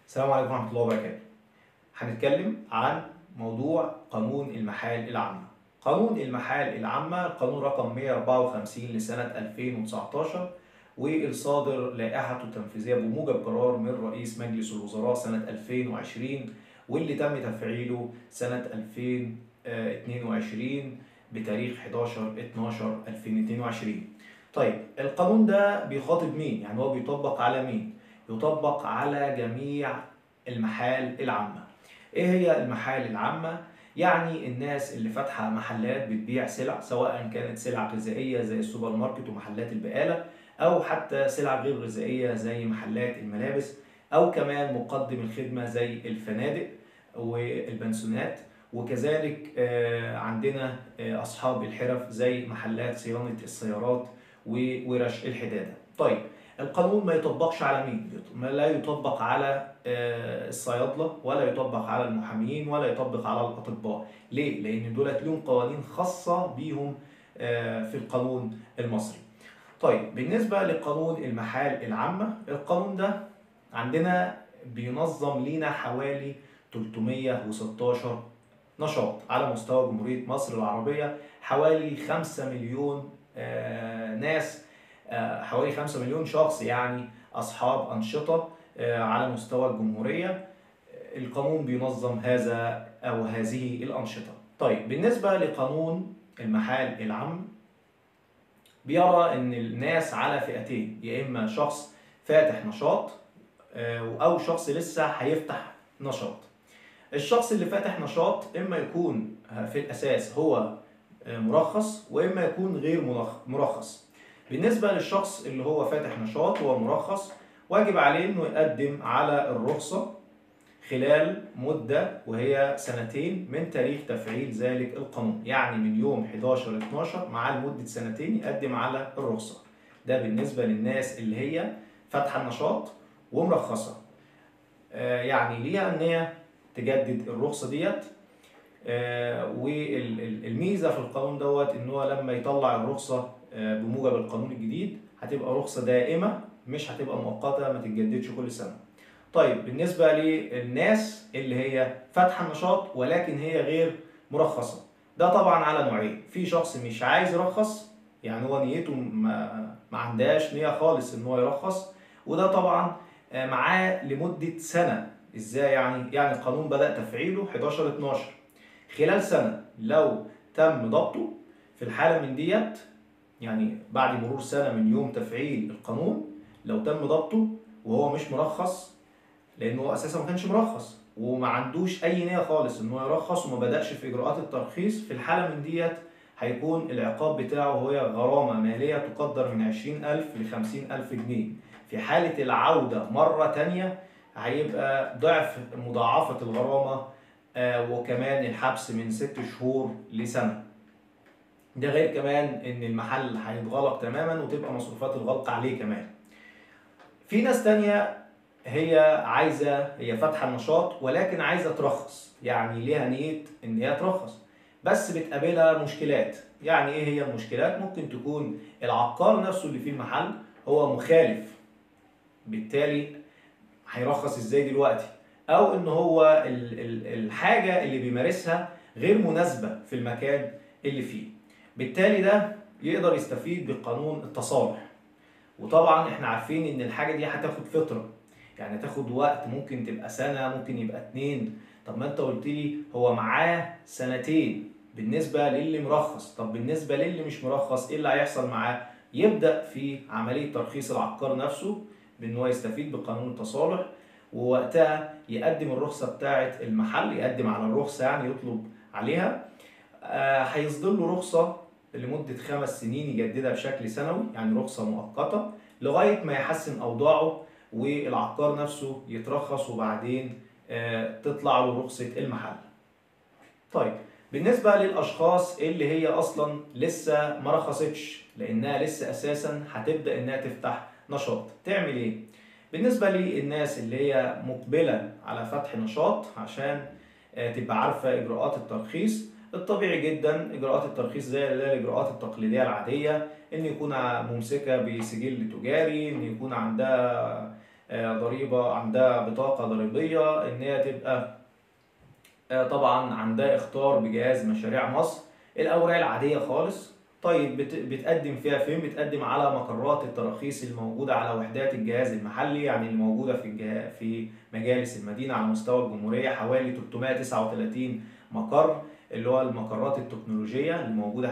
السلام عليكم ورحمة الله وبركاته. هنتكلم عن موضوع قانون المحال العامة. قانون المحال العامة القانون رقم 154 لسنة 2019، والصادر لائحته التنفيذية بموجب قرار من رئيس مجلس الوزراء سنة 2020، واللي تم تفعيله سنة 2022 بتاريخ 11/12/2022. طيب القانون ده بيخاطب مين؟ يعني هو بيطبق على مين؟ يطبق على جميع المحال العامة. ايه هي المحال العامة؟ يعني الناس اللي فاتحة محلات بتبيع سلع، سواء كانت سلع غذائية زي السوبر ماركت ومحلات البقالة، او حتى سلع غير غذائية زي محلات الملابس، او كمان مقدم الخدمة زي الفنادق والبنسونات، وكذلك عندنا اصحاب الحرف زي محلات صيانة السيارات وورش الحدادة. طيب القانون ما يطبقش على مين؟ ما لا يطبق على الصيادلة، ولا يطبق على المحامين، ولا يطبق على الأطباء. ليه؟ لأن دولت لهم قوانين خاصة بيهم في القانون المصري. طيب بالنسبة لقانون المحال العامة، القانون ده عندنا بينظم لينا حوالي 316 نشاط على مستوى جمهورية مصر العربية، حوالي 5 مليون ناس، حوالي 5 مليون شخص، يعني أصحاب أنشطة على مستوى الجمهورية. القانون بينظم هذا أو هذه الأنشطة. طيب بالنسبة لقانون المحال العام، بيرى أن الناس على فئتين، يا إما شخص فاتح نشاط أو شخص لسه هيفتح نشاط. الشخص اللي فاتح نشاط إما يكون في الأساس هو مرخص، وإما يكون غير مرخص. بالنسبة للشخص اللي هو فاتح نشاط ومرخص، واجب عليه انه يقدم على الرخصة خلال مدة وهي سنتين من تاريخ تفعيل ذلك القانون، يعني من يوم 11/12 مع لمدة سنتين يقدم على الرخصة. ده بالنسبة للناس اللي هي فاتحة النشاط ومرخصة، يعني ليها ان هي تجدد الرخصة ديت. والميزة في القانون دوت ان هو لما يطلع الرخصة بموجب القانون الجديد هتبقى رخصة دائمة، مش هتبقى مؤقتة ما تتجددش كل سنة. طيب بالنسبة للناس اللي هي فاتحة النشاط ولكن هي غير مرخصة، ده طبعا على نوعين. في شخص مش عايز يرخص، يعني هو نيته ما عندهاش نية خالص ان هو يرخص، وده طبعا معاه لمدة سنة. ازاي يعني؟ يعني القانون بدأ تفعيله 11/12، خلال سنة لو تم ضبطه في الحالة من ديت، يعني بعد مرور سنة من يوم تفعيل القانون، لو تم ضبطه وهو مش مرخص، لأنه هو أساسا ما كانش مرخص وما عندوش أي نية خالص إن هو يرخص وما بدأش في إجراءات الترخيص، في الحالة من ديت هيكون العقاب بتاعه هو غرامة مالية تقدر من 20,000 ل 50,000 جنيه. في حالة العودة مرة تانية هيبقى ضعف مضاعفة الغرامة، وكمان الحبس من 6 شهور لسنة. ده غير كمان ان المحل هيتغلق تماما وتبقى مصروفات الغلق عليه كمان. في ناس تانية هي عايزة، هي فاتحة النشاط ولكن عايزة ترخص، يعني ليها نية ان هي ترخص، بس بتقابلها مشكلات. يعني ايه هي المشكلات؟ ممكن تكون العقار نفسه اللي فيه المحل هو مخالف، بالتالي هيرخص ازاي دلوقتي؟ او ان هو الحاجة اللي بيمارسها غير مناسبة في المكان اللي فيه، بالتالي ده يقدر يستفيد بقانون التصالح. وطبعا احنا عارفين ان الحاجة دي هتاخد فترة، يعني هتاخد وقت، ممكن تبقى سنة، ممكن يبقى 2. طب ما انت قلت لي هو معاه سنتين بالنسبة للي مرخص، طب بالنسبة للي مش مرخص ايه اللي هيحصل معاه؟ يبدأ في عملية ترخيص العقار نفسه بان هو يستفيد بقانون التصالح، ووقتها يقدم الرخصة بتاعة المحل، يقدم على الرخصة يعني يطلب عليها، هيصدر له رخصة لمدة 5 سنين يجددها بشكل سنوي، يعني رخصة مؤقتة لغاية ما يحسن أوضاعه والعقار نفسه يترخص، وبعدين تطلع له رخصة المحل. طيب بالنسبة للأشخاص اللي هي أصلا لسه ما رخصتش، لأنها لسه أساسا هتبدأ إنها تفتح نشاط، تعمل إيه؟ بالنسبة للناس اللي هي مقبلة على فتح نشاط عشان تبقى عارفة إجراءات الترخيص، الطبيعي جدا اجراءات الترخيص زي الاجراءات التقليدية العادية، ان يكون ممسكه بسجل تجاري، ان يكون عندها ضريبة، عندها بطاقة ضريبية، ان هي تبقى طبعا عندها اخطار بجهاز مشاريع مصر، الاوراق العادية خالص. طيب بتقدم فيها فين؟ بتقدم على مقرات التراخيص الموجودة على وحدات الجهاز المحلي، يعني اللي موجودة في مجالس المدينة على مستوى الجمهورية، حوالي 339 مقر اللي هو المقرات التكنولوجية اللي موجودة